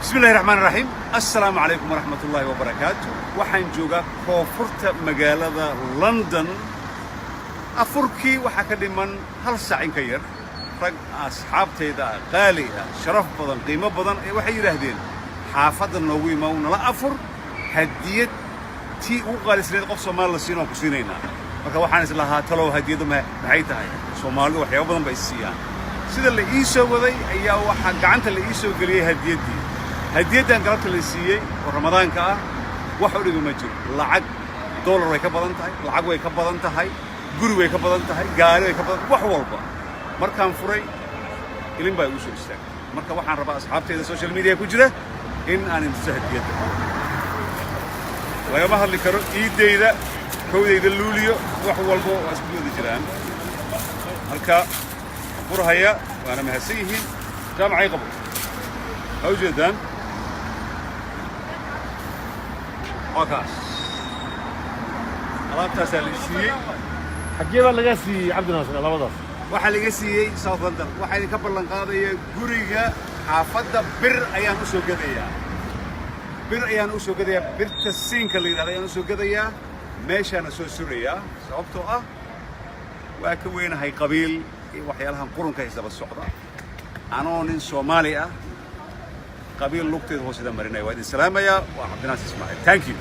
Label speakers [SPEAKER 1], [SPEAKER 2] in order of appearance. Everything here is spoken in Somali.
[SPEAKER 1] Bismi illahi raxmaan raxiim. Assalaamu calaykum waraxmat ullaahi wabarakaatu. Waxaan joogaa koonfurta magaalada London. Afurkii waxaa ka dhiman hal saac in ka yar. Rag asxaabtayda ah, qaali ah, sharaf badan, qiimo badan, ee waxay yidhaahdeen xaafadda noogu imaa, nala afur, hadiyad tii ugu qaalisnayd qof Soomaali la siin waan ku siinaynaa. Marka waxaan is lahaa, talow hadiyaddu maxay tahay? Soomaalidu waxyaabo badan bay is siiyaan. Sida la ii soo waday ayaa waxaa gacanta la ii soo geliyey hadiyaddii. Hadiyaddan galabta la siiyey oo Ramadaanka ah wax u dhigi ma jiro. Lacag dollar way ka badan tahay, lacag way ka badan tahay, guri way ka badan tahay, gaari way ka badan, wax walba. Markaan furay, ilin baa igu soo istaagtay. Marka waxaan rabaa asxaabtayda social media ku jira in aan intuso hadiyadda. Lagama hadli karo. Iiddayda, 1-dayda Luuliyo, wax walba waa isku wada jiraan. Halka furhaya, waana mahadsan yihiin. Jaamacay qabo ha u jeedaan, waa kaas, alaabtaasaa la siiyey.
[SPEAKER 2] Xaggee baa lagaa siiyey, Cabdinaasir, labadaas?
[SPEAKER 1] Waxaa laga siiyey South London. Waxaa idinka ballan qaadaya, guriga xaafadda bir ayaan u soo gadayaa, bir ayaan u soo gadayaa, birta siinka la yidhahda ayaan u soo gadayaa, meeshaana soo surayaa, sababtoo ah waa ka weynahay qabiil iyo waxyaalahan qurunka isdaba socda. Anoo nin Soomaali ah, qabiil lugteeda hoosida marinaya. Waa idin salaamayaa. Waa Cabdinaasir Ismaaciil. Thank you.